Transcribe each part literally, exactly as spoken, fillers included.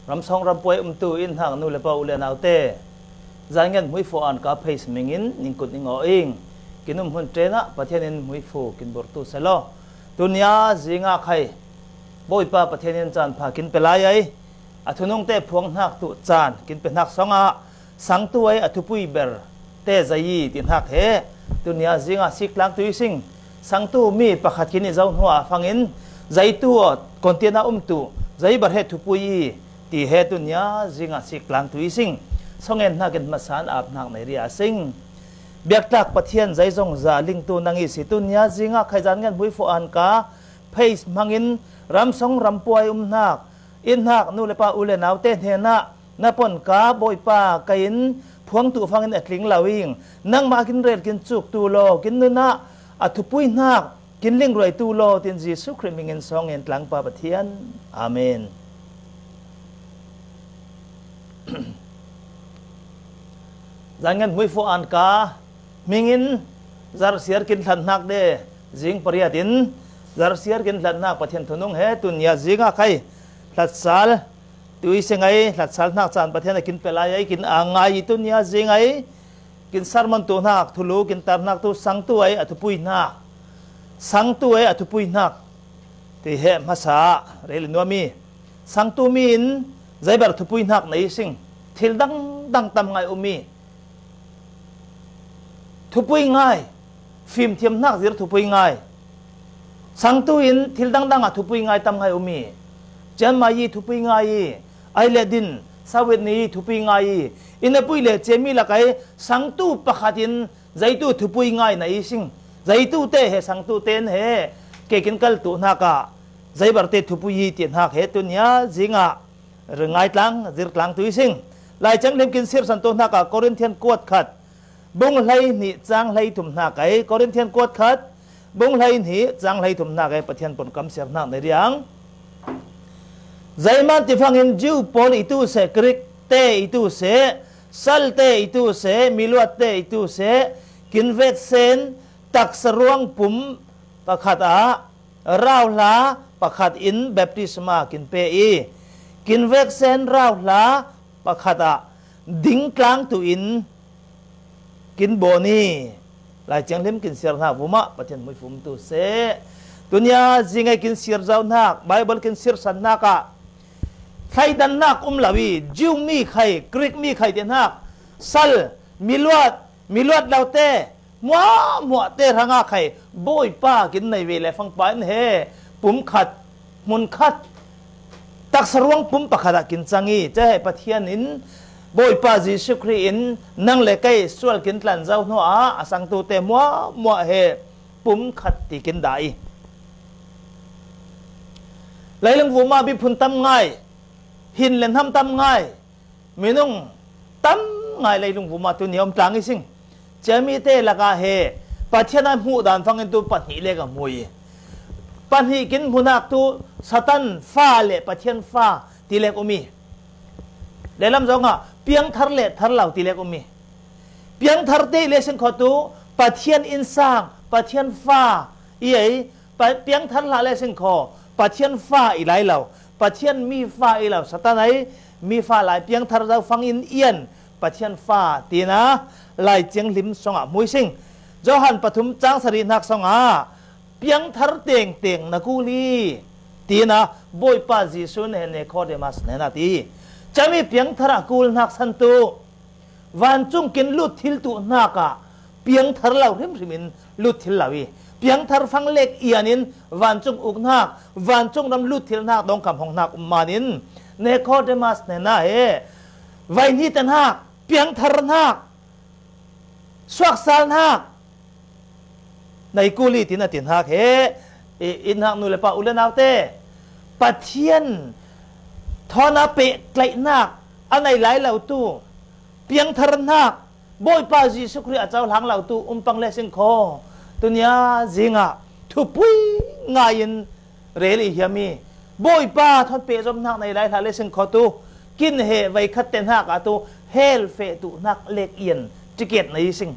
Ramsawng rampuai umtu in hnak nu le pa u le naute, Zangen Hmuifu Anka Pheis mingin ning kut ning aw ing. Kin um hun ṭenah Pathian in hmuifu kin burtu selaw. Tunia zinga khai Bawipa Pathian in caan pha kin pe lai ai. A thunungte phuang hnak tu caan kin pe hnak songah sangtu ai a thupui ber te zei i ti hnak he tunia zinga sik tlang tu i sing. Sangtu mi pakhat kin i zoh hnu ah fangin, zeitu aw kontiana umtu, zei ber he thupui i ti he tunia zinga sik tlang tu i sing. Songen hnakin hmasa an ap hnak nei ria a sing. Biaktlak Pathian zeizong za lingtu nang i si tunia zinga khai Zangen Hmuifu Anka Pheis hmangin ramsawng rampuai um hnak, in hnak nu le pa u le naute hnenah na pon ka Bawipa kei in phuang tu fangin a tling lo ing. Nangmah kin rel kin cuk tu law, kin nunah a thupui hnak kin lingruai tu law, tin Jesuh Khrih mingin songen tlangpa Pathian. Amen. Zangen Hmuifu Anka hmingin zarhsiar kin hlat hnak de, zing pariat in zarhsiar kin hlat hnak Pathian thunung he tunia zinga khai hlat sal tu i sing ai. Hlat sal hnak caan Pathian a kin pe lai ai, kin a ngai i tunia zing ai. Kin sermon tu hnak, thulu kin tar hnak tu sangtu ai a thupui hnak, sangtu ai a thupui hnak ti he hmasa rel i nuam i. Sangtu mi in zei ber thupui hnak nei i sing. Thil dangdang tam ngai um i. Thupui ngai, fimthiam hnak zir thupui ngai. Sangtu in thil dangdang ah thupui ngai tam ngai um i. Chiang Mai i thupui ngai i, ai le din, Sawit ni i thupui ngai i. Inn a pui le cemi lak ai sangtu pakhat in zeitu thupui ngai na i sing. Zeitu te he sangtu ten he ke kin kal tu hnak ah zei ber te thupui i ti hnak he tunia zinga ringai tlang, zir tlang tu i sing. Lai Thianghlim kin sirsan tu hnak ah Corinthian kuat khat, bung hlei hnih cang hlei thum hnak ai. Corinthian kuat khat, bung hlei hnih cang hlei thum hnak ai. Pathian pun kam siar hnak nei riang. Zeiman ti fangin Jew pawl i tu seh, Greek te i tu seh, sal te i tu seh, miluat te i tu seh, kin vek sen taksa ruang pum pakhat ah rauhla pakhat in baptisma kin pe i, kin vek sen rauhla pakhat ah ding tlang tu in kin bawn i. Lai Thianghlim kin siar hnak vumah Pathian hmuifu um tu seh. Tunia zingai kin siar zau hnak, Bible kin sirsan hnak ah thleidan hnak um lo i, Jew mi khai, Greek mi khai ti hnak, sal, miluat, miluat lo te, muahmuah te hrangah khai Bawipa kin nei ve le fangpa in he pum khat, hmun khat, taksa ruang pum pakhat ah kin cang i. Cahei Pathian in, Bawipa Jesuh Khrih in nang le kei sual kin tlan zau hnu ah a sangtu te muahmuah he pum khat ti kin dah i. Leilung vumah biphun tam ngai, hin le hnam tam ngai, minung tam ngai leilung vumah tunia um tlang i sing. Ciami te lakah he Pathian a hmuh dan fangin tu pahnih lek a hmu i. Pahnih kin hmuhnak tu Satan fa le Pathian fa ti lek um i. Lelam zongah piangthar le thar lo ti lek um i. Piangthar te i le sing kho tu Pathian innsang, Pathian fa i ei. Pa-, piangthar hlah le sing kho, Pathian fa i lai lo, Pathian mi fa i lo, Satan ai mi fa lai, piangthar zo fangin ian Pathian fa tina Lai Thianghlim songah hmui sing. Johan pathum cang sarih hnak songah piangthar tengteng na kul i tina Bawipa Jesuh nen Nicodemus nen a ti. Cami piangthar a kul hnak san tu vancung kin lut thil tu hnak ah piangthar lo hrimhrim in lut thil lo i, piangthar fang lek ian in vancung uk hnak, vancung ram lut thil hnak dongkam hong hnak um man in Nicodemus nen ah he vai hnih te hnak, piangthar hnak, suaksal hnak, na i kul i tina ti hnak he, i, i hnak nu le pa u le naute, Pathian thawn a pehtlaihnak a nei lai lo tu, piangthar hnak, Bawipa Jesuh Khrih a cohlang lo tu um pang le sing kho. Tunia zingah thupui ngai in rel i hiam i, Bawipa thawn pehzom hnak nei lai hlah le sing kho tu, kin he veikhat te hnak ah tu hell feh tu hnak lek ian ticket nei sing.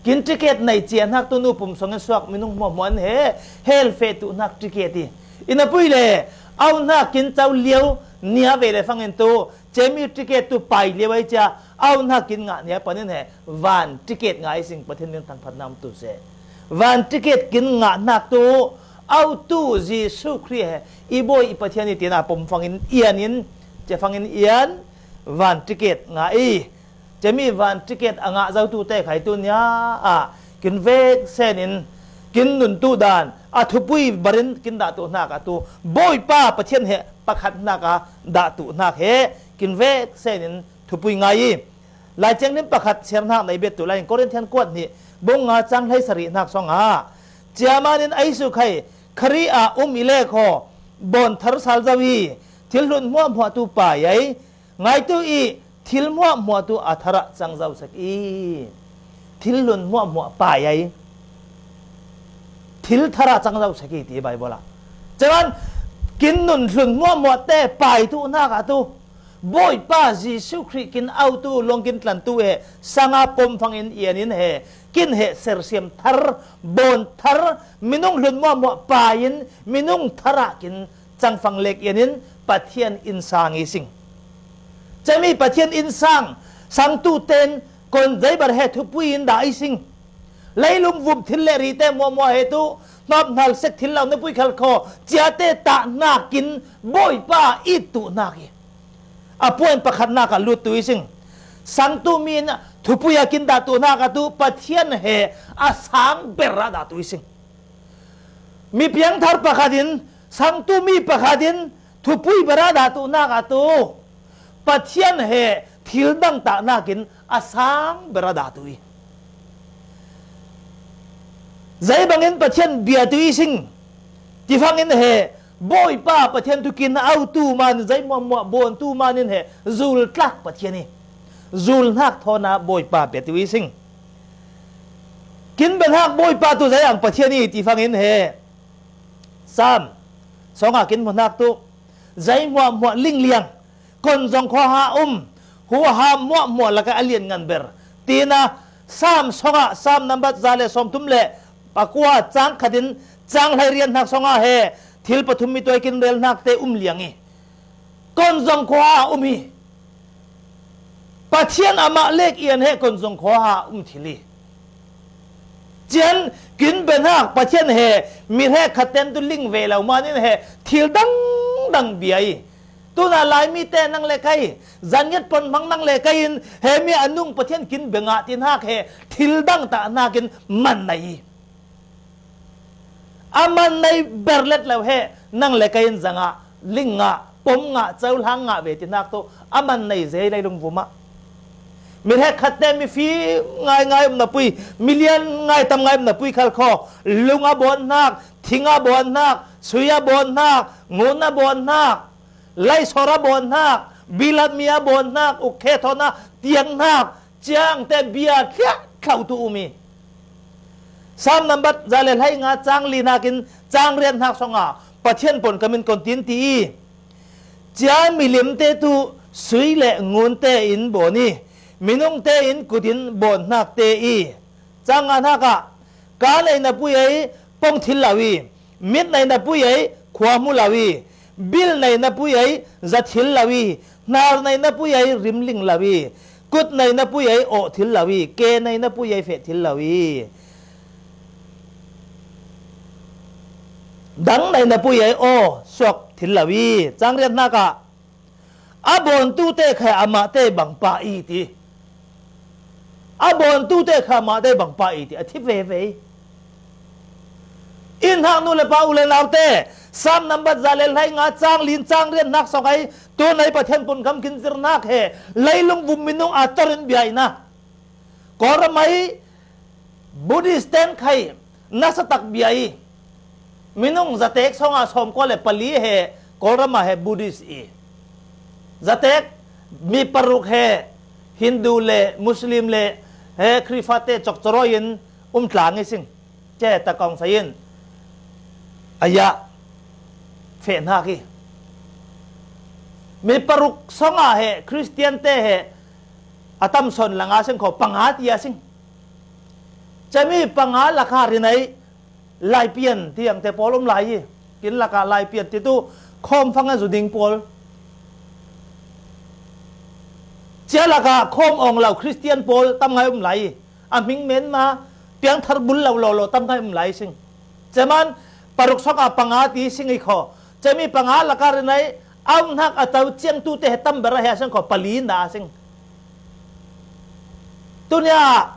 Kin ticket nei cia hnak tu nu pum song in suak minung hmuahhmuah an he hell feh tu hnak ticket i. Inn a pui le au hnak kin co lio Nia ve le fangin tu, cemi ticket tu pai liau ai cia, au hnak kin ngah nia panin he, van ticket ngah i sing Pathian min thangphatna om tu se. Van ticket kin ngah hnak tu, au tu Jesu Khrih he, i bawi i Pathian i tina pom fangin ian in, cia fangin ian, van ticket ngah i. Cemi van ticket a ngah zotu te khai tu nia ah, kin vek sen in, kin nun tu dan, a thupui barin kin dah tu hnak a tu, Bawipa Pathian he pakhat hnak a dah tu hnak he, kin vek sen in thupui ngai i. Lai Thianghlim pakhat siar hnak nei bet tu lai in Korin thian kuat hnih, bung nga cang hlei sarih hnak song ah. Cia manin ei su khai, Khari ah um i le kho, bawn thar sal zo i, thil hlun hmuahhmuah tu pai ei, ngaitu i, thil hmuahhmuah tu a thar ah cang zo sek i. Thil hlun hmuahhmuah pai ei. Thil thar ah cang zo sek i ti Baibal ah. Caman, kin nun hlun hmuahhmuah te pai tu hnak a tu. Bawipa Jesu Khrih kin au tu, lawng kin tlan tu he, sanga pom fangin ian in he, kin he sersiam thar, bawn thar, minung hlun hmuahhmuah pai in, minung thar ah kin cangfang lek ian in Pathian innsang i sing. Cemi Pathian innsang, sangtu ten kon zeibar he thupui in dah i sing. Leilung vup thil le rite muahmuah he tu, hnawp hnal sek thil lo na pui khal kho, ciate tah hnakin Bawipa it tu hnak hi. A puan pakhat hnak ah lut tu i sing. Sangtu mi in thupui a kin dah tu hnak a tu, Pathian he a sang ber a dah tu i sing. Mi piangthar pakhat in, sangtu mi pakhat in, thupui ber a dah tu hnak a tu, Pathian he thil dang tah hnakin a sang ber a dah tu i. Zei bangin Pathian bia tu i sing, ti fangin he, Bawipa Pathian tu kin au tu manin, zei muahmuah bawn tu manin he, zul tlak Pathian i. Zul hnak thawn a Bawipa bia tu i sing. Kin bia hnak Bawipa tu zei ang Pathian i ti fangin he. Sam, song ah kin hmu hnak tu, zei muahmuah lingliang, kon zong khuaha um, huaha muahmuah laka a lian ngan ber. Tina, Sam song ah, Sam nambat za le sawmthum le pakua cang khat in cang hlei rian hnak song ah he, thil pathum mi tuai kin rel hnak te um liang i. Kon zong khuaha um hi. Pathian amah lek ian he kon zong khuaha um thil hi. Cian kin bia hnak Pathian he mi hrekkhat ten tu ling ve lo manin he thil dangdang bia i. Tuna Laimi te nang le kai, zan nget pon hmang nang le kai in he mi a nung Pathian kin bia ngah ti hnak he thil dang tah hnakin man nai i. A man nei ber let lo he, nang le kai in zangah, ling ngah, pom ngah, cohlang ngah ve ti hnak tu, a man nei zei leilung vum ah. Mi hrekkhat te mi fim ngai ngai um na pui, mi lian ngai tam ngai um na pui khal kho, lung a bawn hnak, thing a bawn hnak, sui a bawn hnak, ngun a bawn hnak, laisor a bawn hnak, bilat mi a bawn hnak, ukkhe thawn a tiang hnak, ciang te bia thliah thlau tu um i. Sam nambat za le hlei nga cang li hnakin cang riat hnak song ah Pathian pon kamin kon tin ti i. Cia milim te tu sui le ngun te in bawn i, minung te in kut in bawn hnak te i. Cang nga hnak ah, ka nei na pui ei pong thil lo i, mit nei na pui ei khua hmu lo i, bil nei na pui ei za thil lo i, hnar nei na pui ei rimling lo i, kut nei na pui ei awh thil lo i, ke nei na pui ei feh thil lo i, dang nei na pui ei aw suak thil lo i. Cang riat hnak ah, a bawntu te kha amah te bang pah i ti. A bawntu te kha amah te bang pah i ti a thip veve i. In hak nu le pa u le nau te, Sam nambat za le hlei nga cang lin cang riat hnak song ei, tu nei Pathian pun kam kin zir hnak he, leilung vum minung a tor in bia i na. Kawlram ei Buddhist ten khai nasa tak bia i. Minung zatek song ah sawmkua le pali he Kawlram ah he Buddhist i. Zatek mi paruk he Hindu le Muslim le he Khrihfa te cokcoro in um tlang i sing. Cia he takawng sai in a ya feh hnak i. Mi paruk song ah he Khristian te he a tam sawn langa seng kho panga ti a sing. Cami panga laka rinai laipian tiang te pawl um lai i. Kin laka laipian ti tu khawm fang a zu ding pawl. Cia lakah khawm awng lo Khristian pawl tam ngai um lai. A hming menma piangthar bul lo lo lo tam ngai um lai sing. Ceman paruk sawkah panga ti sing i khaw. Cemi panga lakah rinai a um hnak a to ciangtute he tam ber a he a sing khaw pali na a sing. Tunia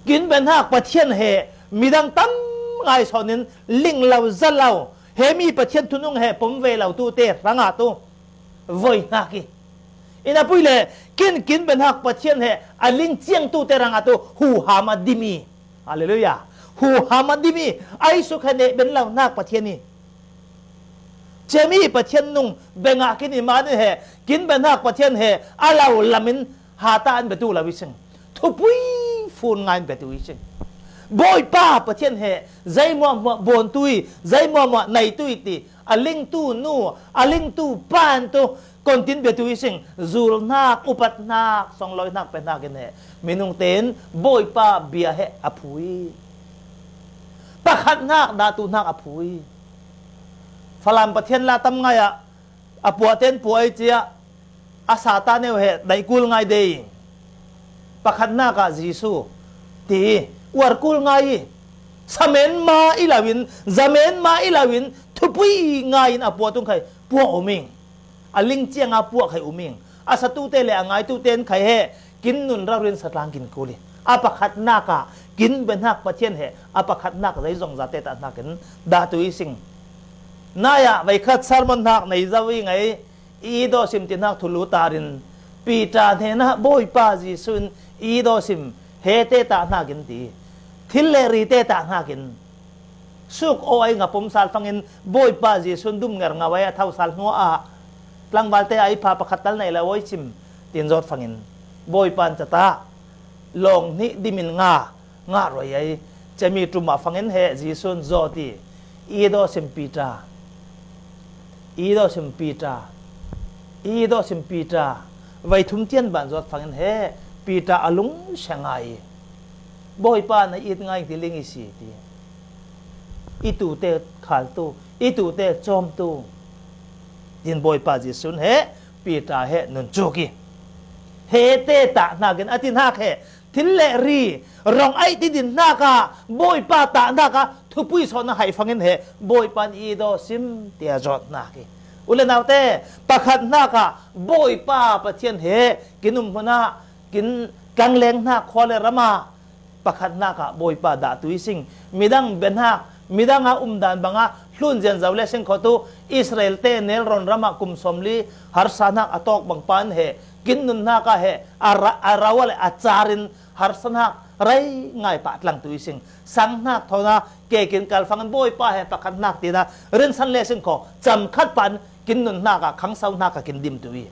kin ben hnak Pathian he midang tam ngai sawnin ling lo za lo he mi Pathian thunung he pom ve lo tute hrangah tu voi hnak i. Ina pui le kin kin ben hnak Pathian he a ling ciangtute hrangah tu huham a dim i. Halleluiah. Huham a dim i. Ai suk he neh ben lo hnak Pathian i. Cemi Pathian nung bengah kin i mani he kin ben hnak Pathian he a lo lamin hata an betu lo i sing. Thupui fun ngai an betu i sing. Bawipa Pathian he zei muahmuah buantu i, zei muahmuah neitu i ti a lingtu nu, a lingtu pan tu kontin betu i sing. Zul hnak, upat hnak, songlawi hnak pe hnak in he minung ten Bawipa bia he a phu i. Pakhat hnak, dahtu hnak a phu i. Falam Pathian la tam ngai ah a puah ten puah i cia a sata neu he daih kul ngai dei. Pakhat hnak ah Jesu ti uar kul ngai i. Samen ma i lo in, zamen ma i lo in, thupui ngai in a puah tung khai puah um ing. A ling cianga puah khai um ing. A satute le a ngaitute in khai he kin nun raurin satlang kin kul i. A pakhat hnak ah kin ben hnak Pathian he a pakhat hnak zei zong zate ta hnakin dahtu i sing. Nai ah veikhat sermon hnak nei zo i ngai i daw sim ti hnak thulu tarin Peter hnenah Bawipa Jesu in i daw sim he te ta hnakin ti. Thil le ri te ta hnakin suk aw ai nga pom sal fangin Bawipa Jesu in dum nger ngau ai a thau sal hnuah ah tlangvalte ai pha pakhat tal nei lo aw i chim tin zawt fangin Bawipa in cata lawng hnih dimin nga ngah ruai ai. Cemi ṭum ah fangin he Jesu in zawt i i daw sim Peter, i daw sim Peter, i daw sim Peter. Vai thum tian ban zawt fangin he Peter a lungsia ngai i Bawipa na it ngai ti ling i si ti. I tute khaltu, i tute cawmtu. Din Bawipa Jesu in he Peter he nun cuk i. He te ta hnakin a ti hnak he thil le ri rong ai ti din hnakah Bawipa ta hnakah thupui sawn a hai fangin he Bawipa in i daw sim tia zawt hnak i. U le naute, pakhat hnakah Bawipa Pathian he kin um hmunah kin tlangleng hnak khua le ramah pakhat hnakah Bawipa dahtu i sing. Midang biahnak, midang a umdan bangah hlun zian zo le sing khawh tu Israel te nelrawn ramah kum sawmli harsa hnak a tawk bang pan he kin nun hnakah he a ra-, a rau le a carin harsa hnak rei ngai pah tlangtu i sing. Sang hnak thawn a kekin kalfang in Bawipa he pakhat hnak tina rinsan le sing khawh cam khat pan kin nun hnakah khangso hnakah kin dimtu i.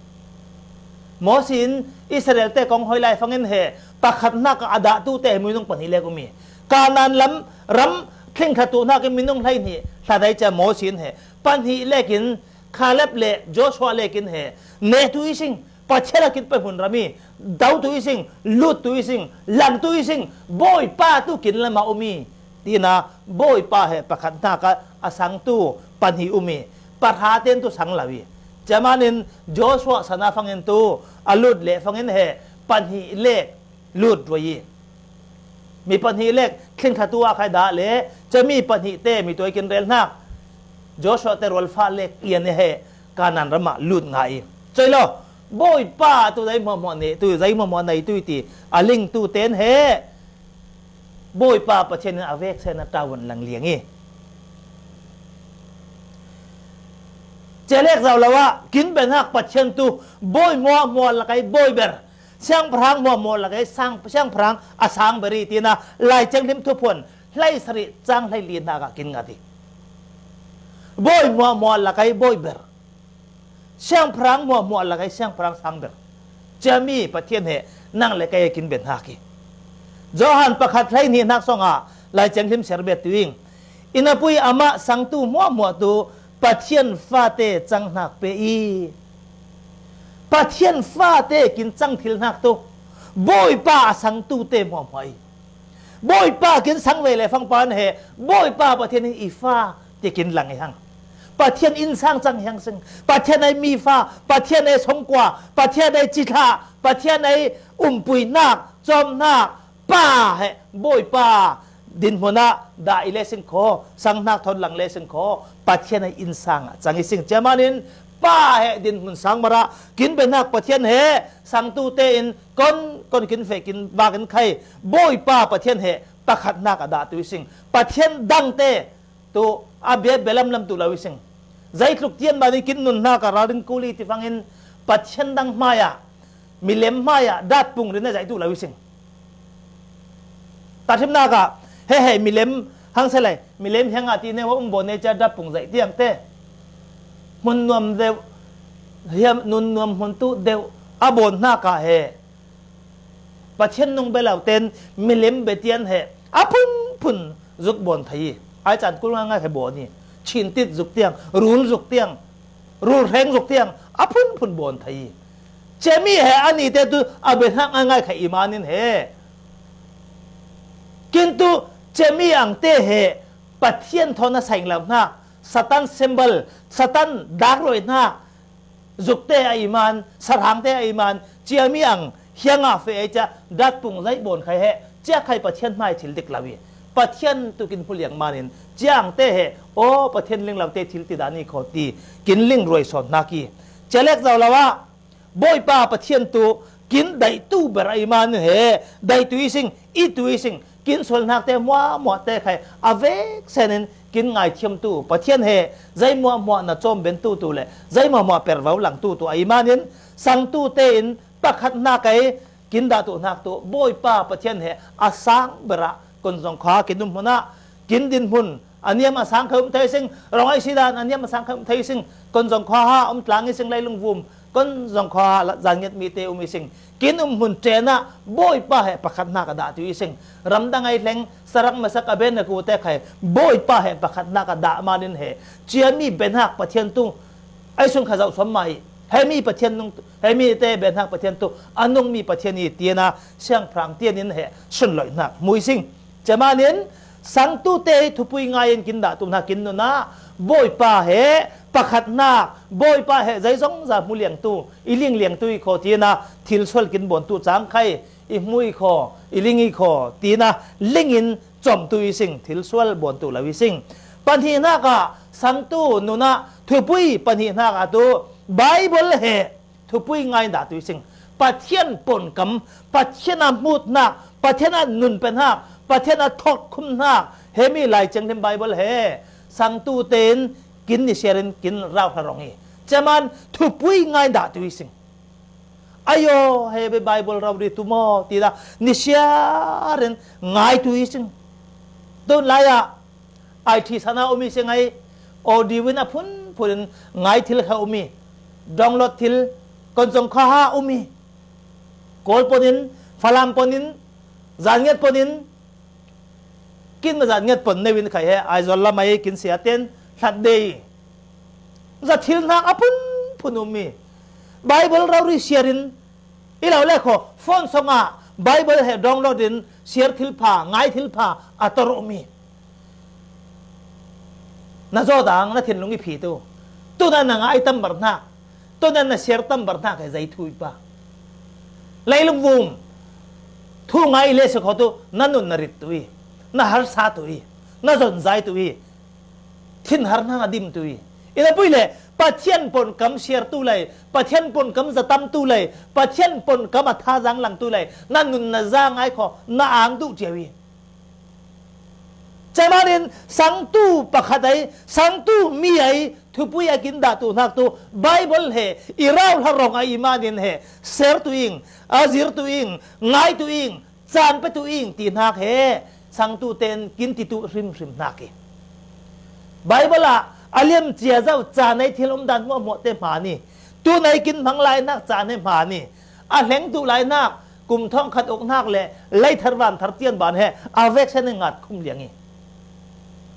Mosi in Israel te kong hoi lai fangin he pakhat hnakah a dahtu te he minung pahnih lek um i. Kanaan lam ram thlingthlatu hnakin minung hleihnih hladai cia Mosi in he pahnih lekin Kaleb le Joshua lekin he nehtu i sing. Pathian a kin pe hmun ram i, dotu i sing, luttu i sing, langtu i sing, Bawipa tu kin lamah um i, tina Bawipa he pakhat hnakah a sangtu pahnih um i, pahra ten tu sang lo i. Cia manin Joshua sana fangin tu a lut le fangin he pahnih le lut ruai i. Mi pahnih lek thlingthlatu a khai dah le cami pahnih te mi tuai kin rel hnak. Joshua te rualfa lek ian he Kanaan ramah lut ngai i. Cei lo, Bawipa tu zei hmuahhmuah nehtu i, zei hmuahhmuah neitu i ti a lingtu ten he Bawipa Pathian in a vek sen a tau an lang liang i. Celek zau lo ah kin ben hak Pathian tu Bawi hmuahhmuah lakai Bawi ber. Siangpahrang hmuahhmuah lakai sang, siangpahrang a sang beri tina Lai Thianghlim Thupuan hleisarih cang hleili hnakah kin ngat i. Bawi hmuahhmuah lakai Bawi ber. Siangpahrang hmuahhmuah lakai siangpahrang sang ber. Ciami Pathian he nang le kai kin ben hak i. Johan pakhat hleihnih hnak songah Lai Thianghlim ser bet tu ing. Inapui amah sangtu hmuahhmuah tu Pathian fate cang hnak pe i. Pathian fate kin cang thil hnak tu Bawipa a sangtu te hmuahhmuah i. Bawipa kin sang ve le fangpan he Bawipa Pathian in i fa ti kin lang i hang. Pathian innsang cang hiang sing. Pathian ai mi fa, Pathian ai songkua, Pathian ai cithlah, Pathian ei umpuihnak, cawmhnak, Pa he, Bawipa dinhmun ah dah i le sing khaw, sanghnak thawn lang le sing khaw, Pathian ei innsang ah cang i sing. Cia manin Pa he dinhmun sang bar ah kin biahnak Pathian he, sangtute in kon kon kin feh kin vak in khai, Bawipa Pathian he pakhatnak a dah tu i sing. Pathian dangte tu a bia bia lamlam tu lo i sing. Zeitluk tian ban i kin nunnak a ralrin kuli ti fangin Pathian dang hmai ah milem hmai ah datpung rin a zaih tu lo i sing. Tathimnak ah he he milem hang se lai, milem hiang ah ti ne wa um bawn ne cia datpung zaih tiang te. Hmun nuam deuh, hiam nun nuam hmun tu deuh a bawn hnak ah he Pathian nung bia lo ten milem bia tian he a phunphun zuk bawn thei i, ai caan kul ngaingai he bawn i, chintit zuk tiang, rul zuk tiang, rul hreng zuk tiang a phunphun bawn thei i, cemi he a nite tu a biahnak ngaingai kha i manin he. Kintu cemi angte he Pathian thawn a saing lo hnak, Satan symbol, Satan dakruai hnak, zukte a iman, sahrangte a iman, ciami ang hiang ah feh ei cia datpung zaih bawn khai he, cia khai Pathian hmai thil dik lo i, Pathian tu kin hmuliang manin, cia angte he, aw, Pathian ling lote thil ti dan i khaw ti, kin ling ruai sawn hnak i, cia lek zo lo ah, Bawipa Pathian tu kin daihtu ber a iman he, daihtu i sing, i tu i sing, kin sualnakte hmuahhmuahte khai a vek senin kin ngaithiamtu Pathian he, zei hmuahhmuah na cawm bentu tu le zei hmuahhmuah pervo langtu tu a imanin sangtute in pakhatnak ei kin dahtuhnak tu Bawipa Pathian he a sang berah kunzong kha kin um hmunah kin din hmun a niam a sang kha um thei sing, rong ei sidan a niam a sang kha um thei sing, kunzong kha ha um tlang i sing, leilung vum kunzong kha ha zangiat mite um i sing, kin um hmun ṭenah Bawipa he pakhatnak a dah tu i sing. Ramdang ei hleng sarak masak a ben a kute khai Bawipa he pakhatnak a dah manin he ciami benhak Pathian tu ei sung kha zoh suam mah i, hemi Pathian nung, hemi te benhak Pathian tu a nungmi Pathian i tiana siangphrang tianin he sunloihnak hmu i sing. Cemanin sangtute thupui ngaiin kin dahtuhnak kin nunah Bawipa he pakhatnak, Bawipa he zeizongza hmuliangtu, i lingliangtu i khaw tina thilsual kin bawntu cangkhai i hmu i khaw, i ling i khaw tina lingin cawmtu i sing, thilsual bawntu lo i sing. Pahnihnak ah sangtu nunah thupui pahnihnak ah tu Baibal he thupui ngaidahtu i sing. Pathian pawnkam, Pathian a hmutnak, Pathian a nunpenhak, Pathian a thawkkhumhnak hemi Lai Thianghlim Baibal he sangtute in kin nisiarin kin rauhla rong i ceman thupui ngaidahtu i sing. Ayo, he Baibal rori tu maw tina nisiarin ngaitu i sing. Tun lai ah I T sana um i sing ei, audio in a phunphun in ngai thil kha um i, download thil, konzong kha ha um i, Kawl ponin, Falam ponin, Zangiat ponin, kin ma Zangiat pon neuin khai he, Aizawl lam ei kin sia ten, hlat de i, za thil hnak a phunphun um i, Baibal rori siarin, i lo le khaw, phone song ah Baibal he download in siar thil pha, ngai thil pha a tor um i. Na zawdang na thinlung i phi tu. Tuna na ngai tam bar hnak, tuna na siar tam bar hnak he zei thu i pa. Leilung vum thu ngai le si khaw tu na nun na rit tu i, na harsa tu i, na zonzai tu i, thinhar hna a dim tu i. Ina pui le Pathian pawnkam siar tu lei, Pathian pawnkam zatam tu lei, Pathian pawnkam a thazang lang tu lei, na nun na za ngai khaw, na ang duh cio i. Cemanin sangtu pakhat ei, sangtu mi ei, thupui a kin dahtuhnak tu Baibal he i rauhla rong a i manin he, ser tu ing, a zir tu ing, ngai tu ing, caan petu ing ti hnak he sangtu ten kin titu hrimhrim hnak i. Baibal ah a liam cia zoh caan ei thil umdan hmuahhmuah te hmaan i, tun ei kin hmang lai hnak caan he hmaan i, a hleng duh lai hnak kum thawngkhat uk hnak le leithar vanthar tian ban he a veksen he ngat khum liang i.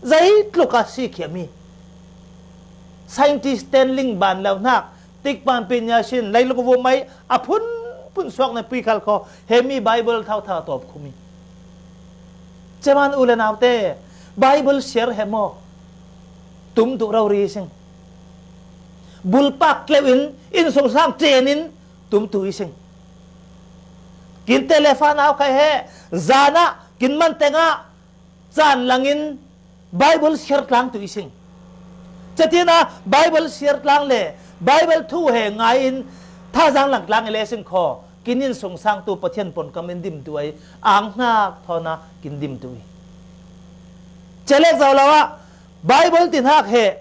Zeitluk a si khiam i. Scientist ten ling ban lo hnak, tikpan pinya sin, leilung vum ei a phunphun suak na pui khal khaw, hemi Baibal thauthau tawp khum i. Ceman u le naute, Baibal siar he maw? Tum tu rori i sing. Bulpak tleuh in, innsungsang ṭen in, tum tu i sing. Kin te le fanau khai he, zana kin man tenga, caan langin Bible siar tlang tu i sing. Cetina Bible siar tlang le Bible thu he ngai in thazang lang tlang i le sing kho. Kin in sungsang tu Pathian pon kam in dim tu ai, ang hnak thona kin dim tu i. Celek zau lo ah Bible tin hak he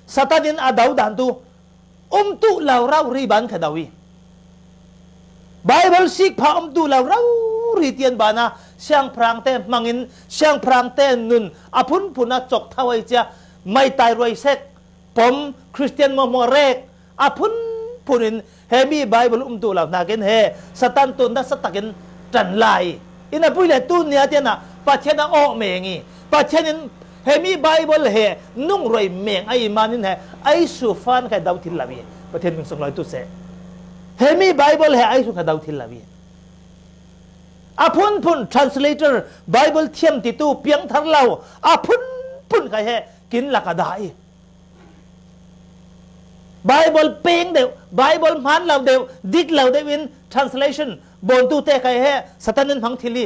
Satan in a dau dan tu um tu lau rau ri ban kha dau i. Bible sik pha um tu lau rau ri tian bana siangphrang te hmangin siangphrang te nun a phunphun a cok thau ai cia mai tai ruai sek pom Christian muahmuah rek a phunphun in he mi Bible um tu lau hnakin he Satan tun da satakin tan lai. Ina pui le tu nia tiana Pathian a awh meng i Pathian in he mi Bible he nung roi meng a i manin he ai su fan khai dau thil lau i Pathian min song lai tu se. He mi Bible he ai su khai dau thil lau i. A phunphun translator Bible thiam ti tu piang thar lau a phunphun khai he kin lak a da i. Bible peng deuh, Bible hman lo deuh, dik lo deuh in translation bawn tu te khai he Satan in hmang thil i.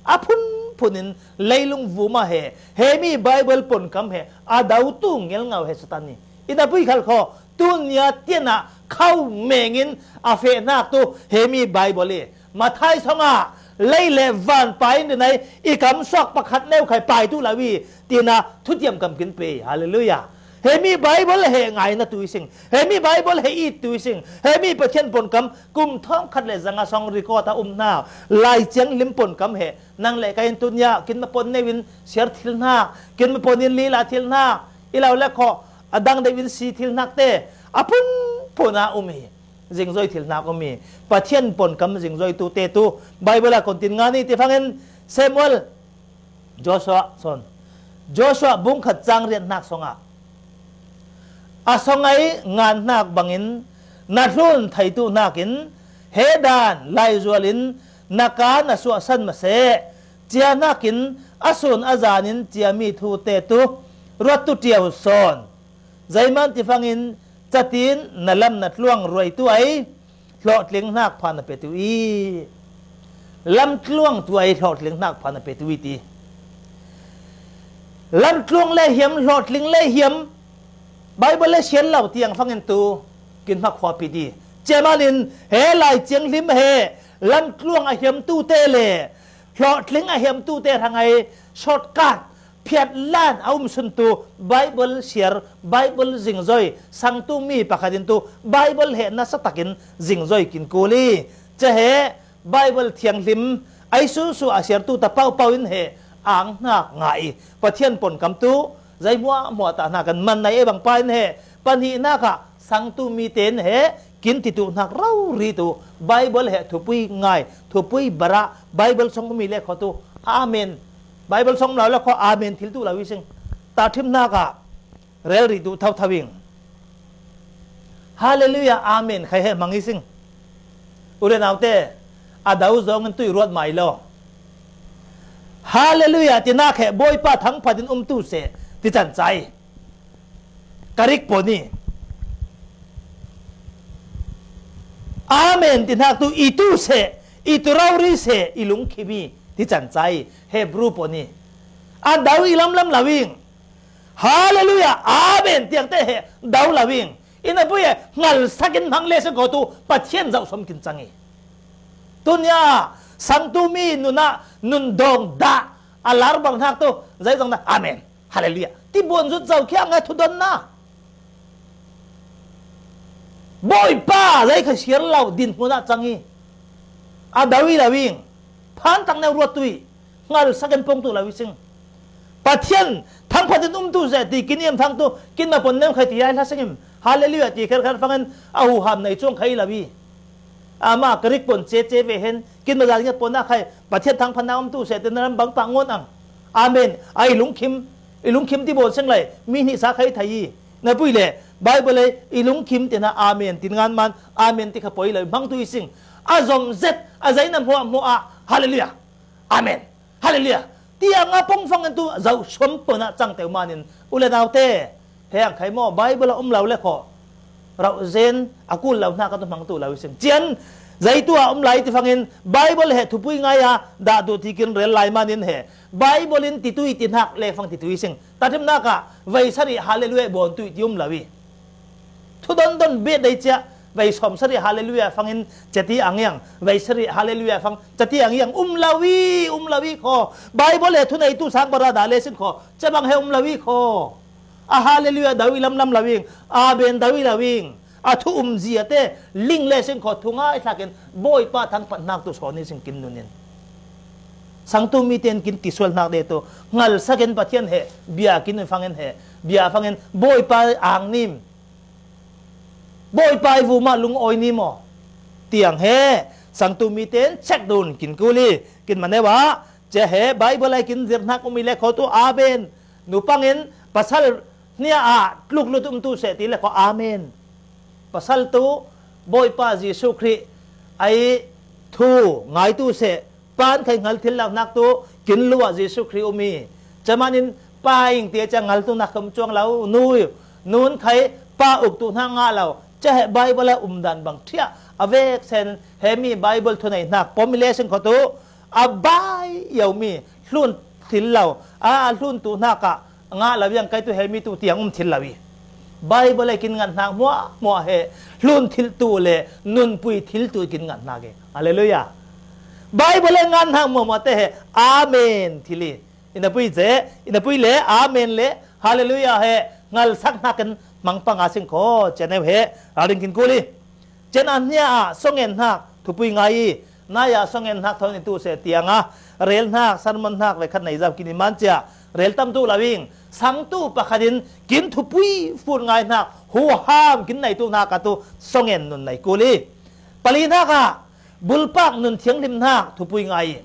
A phunphun in leilung vuma he, he mi Bible pon kam he, a dau tu ngel ngau he Satan i. Ina pui khal kho, tu nia tiana khau mengin a feh hnak tu he mi Bible i. Mathai song ah lei le van pai in rinai i kam suak pakhat neu khai pai tu lo i tina thutiam kam kin pe. Halleluia. He mi Bible he ngaina tu i sing. He mi Bible he it tu i sing. He mi Pathian pon kam kum thawng khat le zanga song record a um hna. Lai ciang lim pon kam he nang le ka in tunia kin ma pon neu in siar thil hnak, kin ma pon in lila thil hnak, i lo le kho a dang deuh in si thil hnak te a phunphun a um hi. Zingzoi thil hnak um i Pathian pon kam zingzoi tu te tu Bible a kon tin ngan i ti fangin Samuel, Joshua son, Joshua bung khat cang riat hnak song ah a song ai ngan hnak bangin na hlun thei tu hnakin he dan laizual in na ka na suahsan ma seh cia hnakin a sun a zan in cia mi thu te tu ruat tu ṭiau sawn. Zeiman ti fangin catin na lam na tluang ruai tu ai hlawhtling hnak pha na pe tu i. Lam tluang tu ai hlawhtling hnak pha na pe tu i ti. Lam tluang le hiam, hlawhtling le hiam, Bible le sian lo tiang fangin tu kin hmak khuapi ti. Cia manin he lai ciang hlim he lam tluang a hiam tu te le hlawhtling a hiam tu te hrangai shortcut phiat lan a um sun tu Bible siar, Bible zingzoi, sang tu mi pakhat in tu Bible he nasa takin zingzoi kin kul i. Cia he Bible thianghlim ai susu a siar tu ta paupau in he ang hnak ngah i. Pathian pon kam tu zei hmuahhmuah ta hna kan man nai e bang pa in he panhih hnak ah sang tu mi ten he kin ti tu hnak rori tu Bible he thupui ngai, thupui barah Bible song mi le kho tu amen. Bible song lo le kho amen thil tu lo i sing. Ta thim hnak ah rel ri tu thau thau ing. Halleluia, amen khai he hmang i sing. U le naute, a dau zong in tui ruat mai lo. Halleluia, ti nak he Bawipa thangphat in um tu seh, ti can cai. Ka rik pon i. Amen ti hnak tu i tu seh, i tu rori seh, i lungkhim i, ti can cai. Hebru pon i. A dau i lamlam lo ing. Halleluia, amen tiang te he dau lo ing. Ina pui he ngalsak in hmang le se ko tu Pathian zauh som kin cang i. Tunia sang tu mi nunah nun dawng dah a lar bang hnak tu zei zong na amen. Halleluia. Ti buan zut zo khi a ngai thudon na. Bawipa zei kha siar lo din hmun ah cang i. A dau i lo ing. Phan tak neu ruat tu i. Ngal sak in pong tu lo i sing. Pathian thangphat in um tu seh ti kin iam thang tu kin ma pon neu khai ti ai hla sing im. Halleluia ti kher kher fangin a huham nei cuang khai lo i. Ama ka rik pon ce ce ve hen kin ma zan ngiat pon na khai Pathian thangphat na um tu seh ti na ram bang pah ngon ang. Amen. A i lungkhim, i lungkhim ti bon seng lai mi hnih sa khai thai i. Na pui le Bible le i lungkhim ti na amen tin ngan man amen ti kha poi lo hmang tu i sing. A zom zet a zei na hmuah hmuah ah halleluia. Amen. Halleluia. Tiang a pong fang in tu zau suam pon ah cang teu manin u le nau te he ang khai maw Bible a um lo le kho. Rauh zen a kul lo hna kan tu hmang tu lo i sing. Cian Zeitu a um lai ti fangin Bible he thupui ngai a dah duh ti kin rel lai manin he Bible in titui ti hnak le fang titui sing. Tathimnak ah veisari Hallelujah bawn tui ti um lo i. Thu don don bet dei cia veisawm sari Hallelujah fangin cati angiang, veisari Hallelujah fang cati angiang um lo i, um lo i kho. Bible he thuneitu sang barada le sin kho. Cabang he um lo i kho. A Hallelujah do i lamlam lo ing, Amen do i lo ing. A thu umzia te ling le sing kho thu ngai thlakin Bawipa thangpatnak tu sawn i sing kin nunin. Sangtu mite in kin tisual hnak de tu ngalsakin Pathian he bia kin fangin he bia fangin Bawipa angnim, Bawipa i vumah lungawi ni maw tiang he sangtu mite in check dun kin kuli kin maneu ah cia he Bible ai kin zirhnak um i le kho tu Amen. Nupangin pasal hnia ah tluklut umtu seh ti le kho Amen. Pasal tu Bawipa Jesuh Khrih ai thu ngaitu seh. Pan khai ngal thil lo hnak tu kin luah Jesuh Khrih um i. Camanin pa ing ti a cia ngal tu nak kham cuang lo nu nun khai pa uk tu hnak ngah lo. Cia he Bible a umdan bang thiah a vek sen he mi Bible thunei hnak pom i le sing kho tu a bai yomi hlun thil lo a hlun tu hnak ah ngah lo yang kai tu he mi tu tiang um thil lo i. Bible e kin ngat hnak muah muah he hlun thil tu le nunpui thil tu kin ngat hnak i. Hallelujah. Bible e ngat hnak muah muah te he Amen thil i. Ina pui ce, ina pui le Amen le Hallelujah he ngalsak hnak in mangpang a sing kho cia neu he ralring kin kuli. Cen a hnia ah songen hnak thupui ngai i, nai ah songen hnak thawn i tu seh tiang a rel hnak, sermon hnak ve khat nei zau kin i man cia rel tam tu lo ing. Sangtu pakhat in kin thupui fut ngai hnak huham kin nei tu hnak a tu songen nun nei kuli. Pali hnak ah bulpak nun thianghlim hnak thupui ngai i.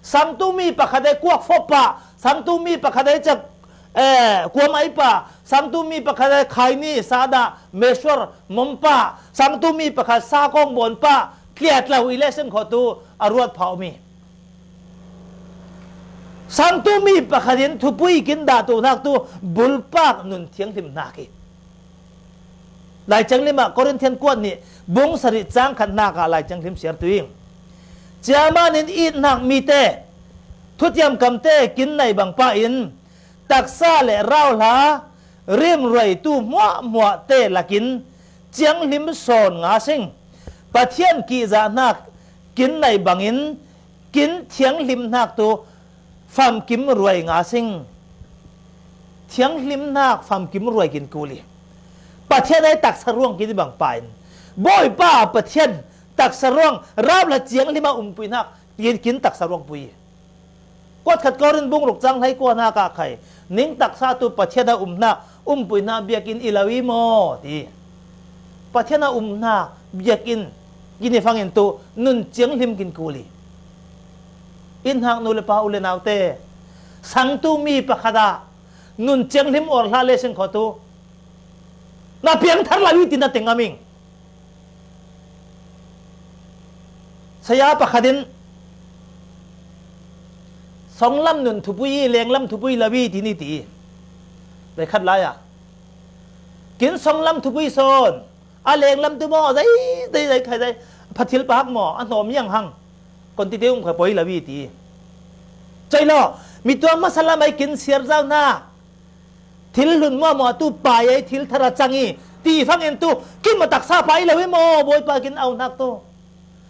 Sangtu mi pakhat ai kuak fop pah, sangtu mi pakhat ai cak eh, kuam ai pah, sangtu mi pakhat ai khaini, sada, meswar, mom pah, sangtu mi pakhat sakong bawn pah, tliat lo i le sing kho tu a ruat phau mi. Sangtu mi pakhat in thupui kin dah tu hnak tu bulpak nun thianghlim hnak i. Laicianglim ah Korintian kuat nih bung sarih cang khat hnak ah laicianglim siar tu ing. Ciaman in it hnak mi te thutiam kam te kin nei bang pah in taksa le rauhla rimruaitu hmuahhmuah te lakin cianghlim sawn nga sing. Pathian kihzah hnak kin nei bangin kin thianghlim hnak tu famkim ruai nga sing. Thianghlim hnak famkim ruai kin kuli. Pathian ai taksa ruang kin i bang pa in Bawipa Pathian taksa ruang rap la cianghlim a umpui hnak kin, kin taksa ruang pui. Kuat khat Korin bung ruk cang hlei kua hnak ah khai ning taksa tu Pathian a um hnak umpui hnak biakinn i lo i maw ti. Pathian a um hnak biakinn kin i fangin tu nun cianghlim kin kuli. Inn hnak nu le pa u le nau te sangtu mi pakhat ah nun cianghlim or hla le sing kho tu na piang thar lo i ti na teng aming. Saya pakhat in songlam nun thupui i lenglam thupui lo i ti ni ti. Lai khat lai ah kin songlam thupui sawn a lenglam tu maw zei zei zei khai zei phathil pahak maw a hnawm yang hang kon ti te um kha poi lo i ti. Cei lo mi tua masalam ai kin siar zau hna. Thil hlun muahmuah tu pai ei thil thar a cang i ti fangin tu kin ma taksa pai lo i maw Bawipa kin au hnak tu.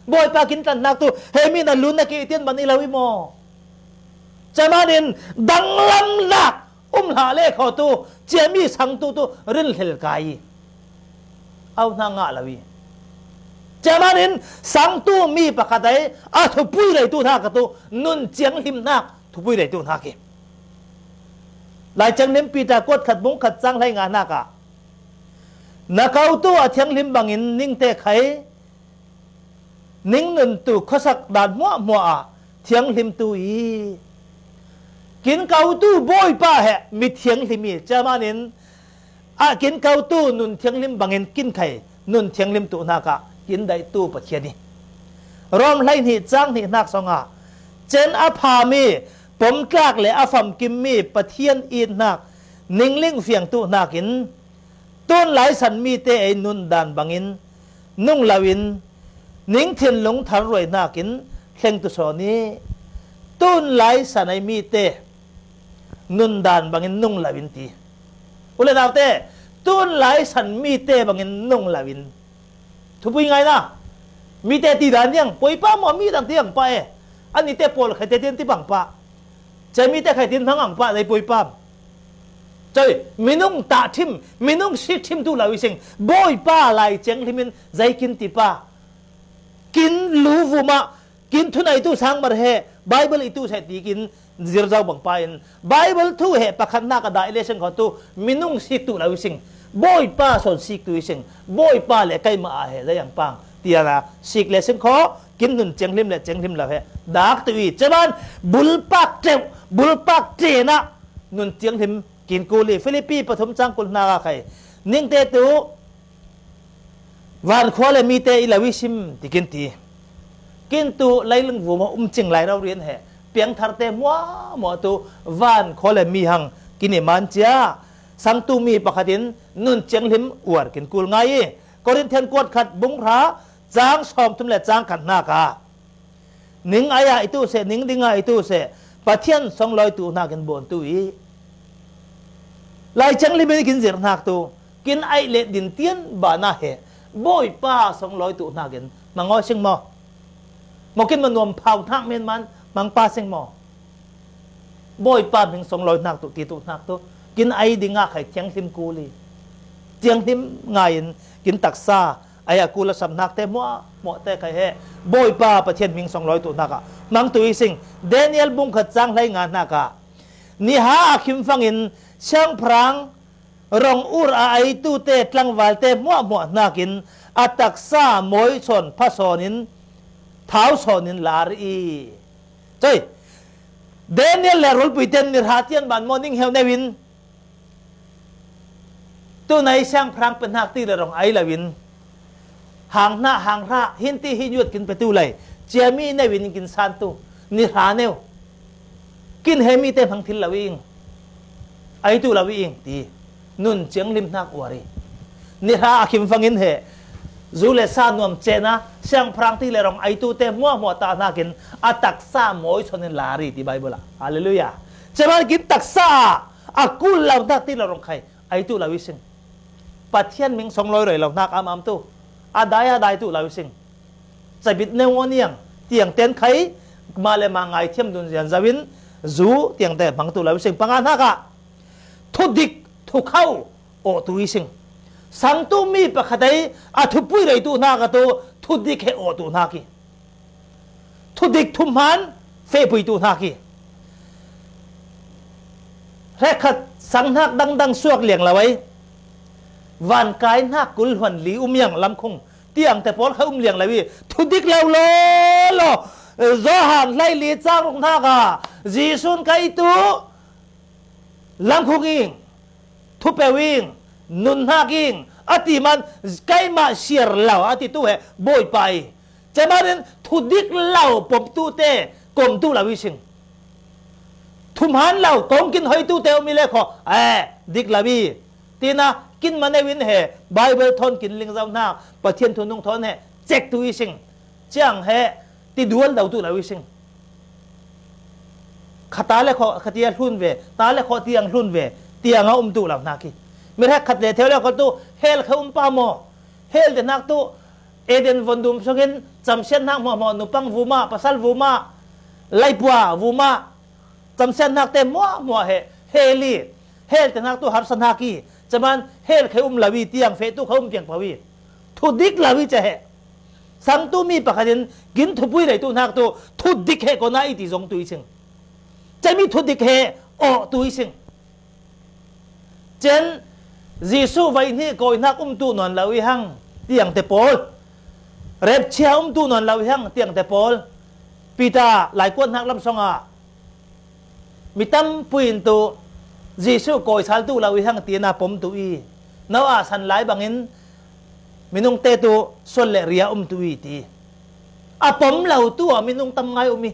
Bawipa kin tlan hnak tu he mi na lun na ke tian man i lo i maw. Camanin danglamnak um hlah le kho tu ciami sangtu tu rinhlel kai i au hna ngah lo i. Camanin sangtu mi pakhat ai a thupui rei tu hna ka tu nun cianghlim hnak thupui rei tu hna ki. Laicianglim Peter kuat khat bung khat cang hlei nga hnak ah na ko tu a thianghlim bangin ning te khai ning nun tu khuasak dan hmuahhmuah ah thianghlim tu i kin ko tu Bawipa he mi thianghlim i camanin ah kin ko tu nun thianghlim bangin kin khai nun thianghlim tu hnak ah kin daih tu Pathian i Rom hlei hnih cang hnih hnak song ah cen a phami pomtlak le a famkim mi Pathian it hnak ningling fiang tu hnakin tun lai san mi te ei nun dan bangin nung lo in Ning thinlung thar ruai hnakin thlengtu sawn i, tun lai san ei mite nundan bangin nung lo in ti. U le naute, tun lai san mite bangin nung lo in. Thupui ngaina. Mite ti dan diang, Bawipa maw mi dang ti ang pa e. Anite pawl khaite tian ti bang pa. Cemite khai tin hmang ang pa, zei Bawipa. Coi, minung ta thim, minung sik thim tu lo i sing. Bawipa Lai Thianghlim in zei kin ti pa. Kin lu vuma, kin thunai tu sang mar he, Bible i tu se ti kin zir zau bang pa in. Bible thu he pakhat na ka dai le sing kho tu, minung sik tu lo i sing. Bawipa son sik tu i sing. Bawipa le keima a he, zei ang pang. Tiana, sik le sing kho, kin nun thianghlim le thianghlim lo he. Dak tu i, ceban, bulpak teu, bulpak tena, nun thianghlim kin kuli. Filipi pathum chang kul hna ka khai. Ningte tu, van khua le mite i lo i sim, ti kin ti. Kin tu, leiling vuma um cing lai rau rian he. Piangtharte mua, mua tu, van khua le mi hang, kin i man cia. Sangtu mi pakhat in, nun thianghlim uar kin kul ngai i. Korinth kuat khat bung hra, chang sawm thum le chang khat hna ka. Ning ai a i tu se, ning ding a i tu se, Pathian songlawi tu hnakin bawn tu i. Lai Thianghlim in kin zir hnak tu, kin ai le din tian ba na he, Bawipa songlawi tu hnakin mangaw sing maw. Maw kin manuam phau hnak men man, mang pa sing maw. Bawipa hming songlawi hnak tu, ti tu hnak tu, kin ai ding a khai thianghlim kuli. Thianghlim ngai in, kin taksa, ai a kul a sam hnak te mua, mua te khai he. Bawipa Pathian hming songlawi tu hnak a. Mang tu i sing, Daniel bung khat chang hlei nga hnak a. Niha a khim fangin, siangphrang, rong ur a ai tu te, tlangval te mua, mua hnakin, a taksa, mawi sawn, pha sawn in, thau sawn in lar i. Coi, Daniel le rulpui ten ni hra tian ban maw ning heu neu in, tu nai siangphrang pe hnak ti le rong ai lo in, hang hna, hang hra, hin ti hi yuat kin pe tu lai, ciami neu in kin san tu, ni hra neu. Kin he mi te hmang thil lo i ing. Ai tu lo i ing, ti. Nun thianghlim hnak uar i. Ni hra a khim fangin he. Zu le sa nuam cena, siangphrang ti le rong ai tu te mua, mua ta hnakin, a taksa mawi sawn in lar i ti Bible a. Hallelujah. Ceban kin taksa a, a kul lo hnak ti le rong khai. Ai tu lo i sing. Pathian hming songlawi rei lo hnak am am tu. A dai, a dai tu lo i sing. Cabit neu ngaw niang, tiang ten khai, ma le ma ngai thiam dun zian zau in, zu tiang te hmang tu lo i sing panga hnak a. Thudik, thukhau, aw tu i sing. Sangtu mi pakhat ei, a thupui rei tu hnak a tu, thudik he aw tu hnak i. Thudik thuhman, fehpui tu hnak i. Hrekkhat sang hnak dangdang suak liang lo ei. Vankai hnak kul hluan li um iang lamkhung. Tiang te pawl kha um liang lo i, thudik lo lo lo. Johan hlei li chang ruk hnak a, Jesu'n kai tu, lamkhung ing, thupeu ing, nun hnak ing, a ti man, keimah siar lo, a ti tu he, Bawipa i. Ceman in, thudik lo, pom tu te, kom tu lo i sing. Thuhman lo, kong kin hoi tu te, um i le kho, eh, dik lo i. Tina, kin maneu in he, Bible thawn kin ling zau hna, Pathian thu nung thawn he, cek tu i sing. Ciang he, ti dual do tu lo i sing. Kha ta le kho, kha tia hlun ve, ta le kho tiang hlun ve, tiang a um tu lo hnak i. Mi hrekkhat le theu le kho tu, hell kha um pa maw. Hell te hnak tu, Eden von dum sungin, camsiat hnak hmuahhmuah, nupang vuma, pasal vuma, laipua vuma, camsiat hnak te hmuahhmuah he, hell i, hell te hnak tu harsa hnak i, caman hell khe um lo i, tiang feh tu kha um piang pau i, thudik lo i ca he. Sangtu mi pakhat in, kin thupui rei tu hnak tu, thudik he kona i ti zong tu i sing. Cami thudik he, aw tu i sing. Cen Jesuh vaihnih kawi hnak um tu nawn lo i hang, tiang te pawl. Repchia um tu nawn lo i hang, tiang te pawl. Peter, lai kuat hnak lam song ah. Mi tampui in tu Jesuh kawi sal tu lo i hang, tiana pom tu i. Noah san lai bangin, minung te tu sual le ria um tu i ti. A pom lo tu a minung tam ngai um i.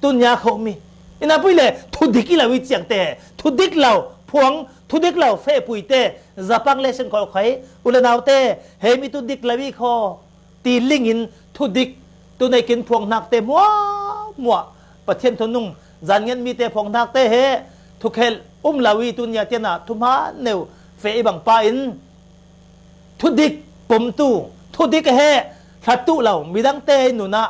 Tun nia kho mi. Ina pui le, thudik i lo i ciang te. Thudik lo, phuang, thudik lo, feh pui te. Zapang le sing kho khai. U le nau te, he mi tu dik lo i kho. Ti lingin thudik, tunei kin phuang nakte muahmuah, Pathian thunung zan ngen mite phuang nakte he thukhelh um lo i, tunia tiana thuman neu feh i bang pa in thudik pomtu, thudik he thlatu lo midangte nunah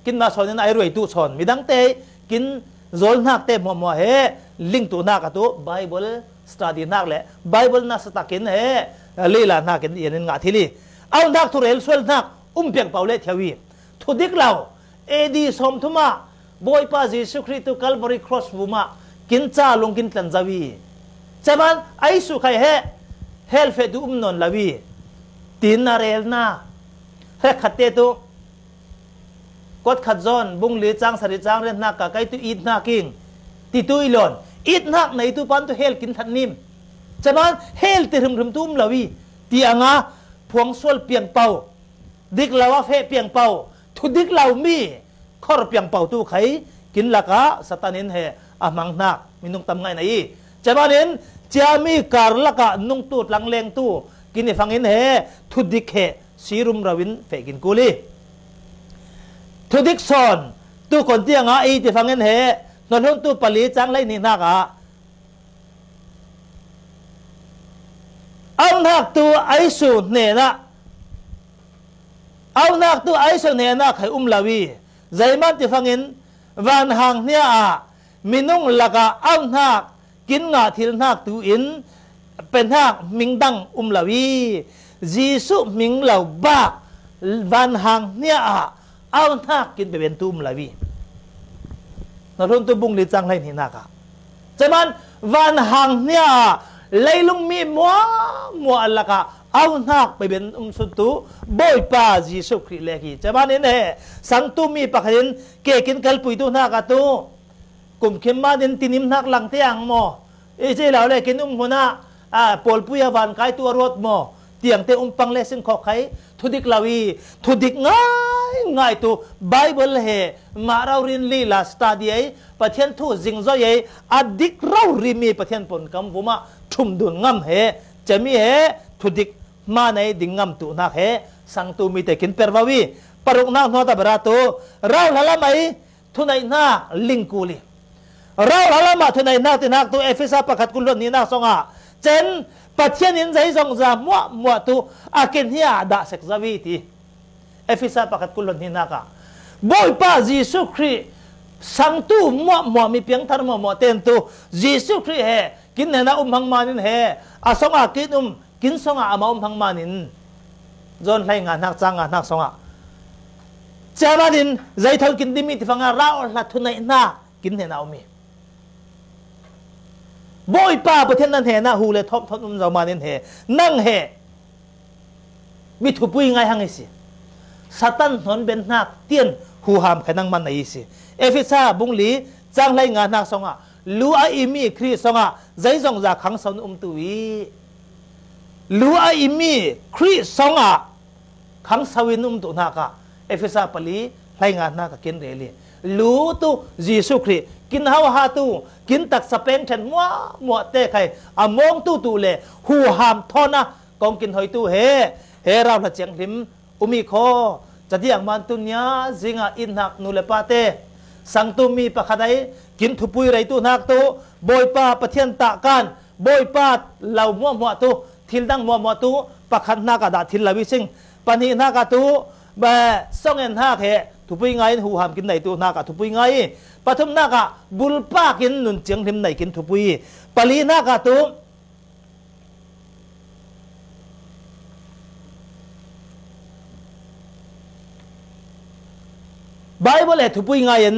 kin ma sawn in ai ruaitu sawn, midangte kin zawl nakte muahmuah he lingtu nak a tu Bible study nak le Bible nasa takin he lila nakin ian in ngah thil i, au nak thurel sual nak um piang pau le thiau i, thudik lo A D sawmthum ah Bawipa Jesu Khrih tu Calvary Cross vum ah kin ca lung kin tlan zo i, caman ai sukhai he hell feh tu um nawn lo i, tin a relna hrekkhatte tu Kot khat zawn bung li cang sari cang riat hnak ka kai tu it hnak ing ti tu i lawn, it hnak nei tu pan tu hell kin that nim. Caman hell ti hrimhrim tu um lo i, ti anga phuang sual piang pau, dik lo a feh piang pau, thu dik lo mi khor piang pau tu khai kin laka Satan in he a hmang hnak minung tam ngai na i. Caman in ciami kar laka nung tu tlang leng tu kin i fangin he thu dik he sirum rau in feh kin kul i. Thudik sawn tu kon tiang a ei ti fangin he, Hnualhun tu pali cang lei ni hnak ah, au hnak tu ai su hnenah, au hnak tu ai su hnenah khai um lo i, zeiman ti fangin vanhang hnia ah minung lakah au hnak kin ngah thil hnak tu in pe hnak hming dang um lo i, Jesuh hming lo bak vanhang hnia ah au hnak kin pe ben tu um lo i. Hnualhun tu bung li cang hlei hnih hnak ah, caman vanhang hnia ah leilung mi muahmuah lakah au hnak pe ben um sun tu Bawipa Jesuh Khrih lek hi. Caman in he sangtu mi pakhat in ke kin kalpui tu hnak ah tu kumkhim man in tinim hnak lang tiang maw? I ci lo le kin um hmun ah, a, pawlpui a vankai tu a ruat maw? Tiang te um pang le sing khawk khai, thudik lo i, thudik ngai ngai tu Bible he mah rau rin lila study ei, Pathian thu zingzoi ei, a dik rau ri mi Pathian pon kam vum ah thum dun ngam he, cemi he, thudik hma nei ding ngam tu hnak he, sangtu mi te kin per vau i, paruk hnak hnuat a bera tu, rau hlalam ei, thuneihnak ling kul i. Rauhla lamah thuneihnak ti hnak tu Efesa pakhat kul hluan hnihnak songah cen Pathian in zeizongza muahmuah tu a kin hi ah dah sek zo i ti. Efesa pakhat kul hluan hnihnak ah Bawipa Jesuh Khrih sangtu muahmuah mi piangthar muahmuah ten tu Jesuh Khrih he kin hnenah um hang manin he a songah kin um kin songah amah um hang manin John hlei nga hnak cang nga hnak songah cia manin zeithon kin dimi ti fangah rauhla thuneihnak kin hnenah um i. Bawipa Pathian na hnenah hu le thawm thon um zo manin he nang he mi thupui ngai hang i si. Satan hnawn ben hnak tian huham khe nangman na i si. Efesa bung li cang hlei nga hnak songah lu a i mi Khrih songah zeizongza khangson um tu i. Lu a i mi Khrih songah khangso in um tu hnak ah Efesa pali hlei nga hnak ah kin rel i. Lu tu Jesuh Khrih kin hauha tu kin taksa peng ṭhen muahmuah te khai a mawng tu tu le huham thawn a kong kin hoi tu he, he rauhla ciang hlim um i khaw, cadiang man tunia zingah in hnak nu le pa te, sangtu mi pakhat ai kin thupui rei tu hnak tu Bawipa Pathian tahkan Bawipa lo muahmuah tu thil dang muahmuah tu pakhat hnak ah dah thil lo i sing, pahnih hnak ah tu ba song en hnak he thupui ngai in huham kin nei tu hnak ah thupui ngai i, pathum hnak ah bulpak in nun ciang hlim nei kin thupui i, pali hnak ah tu Bible he thupui ngai in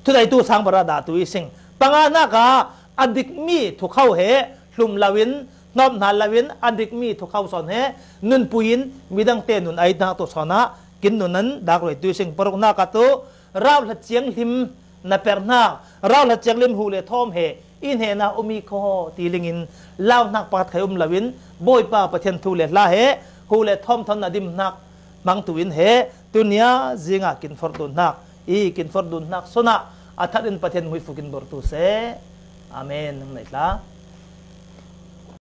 thudaitu sang bara dah tu i sing, panga hnak ah a dikmi thukhau he hlum lo in hnawm hna lo in a dikmi thukhau sawn he nunpui in midangte nun ai hnak tu sawn ah kin nun an dak ruai tu i sing, paruk hnak ah tu rauhla ciang hlim na per hnak, rauhla ciang hlim hu le thawm he i hnenah um i khaw ti lingin lau hnak pakhat khai um lo in Bawipa Pathian thu le hla he hu le thawm thawn na dim hnak hmang tu in he tunia zingah kin forh dun hnak i kin forh dun hnak sunah a that in Pathian muifu kin bor tu seh. Amen. Nang nei tla.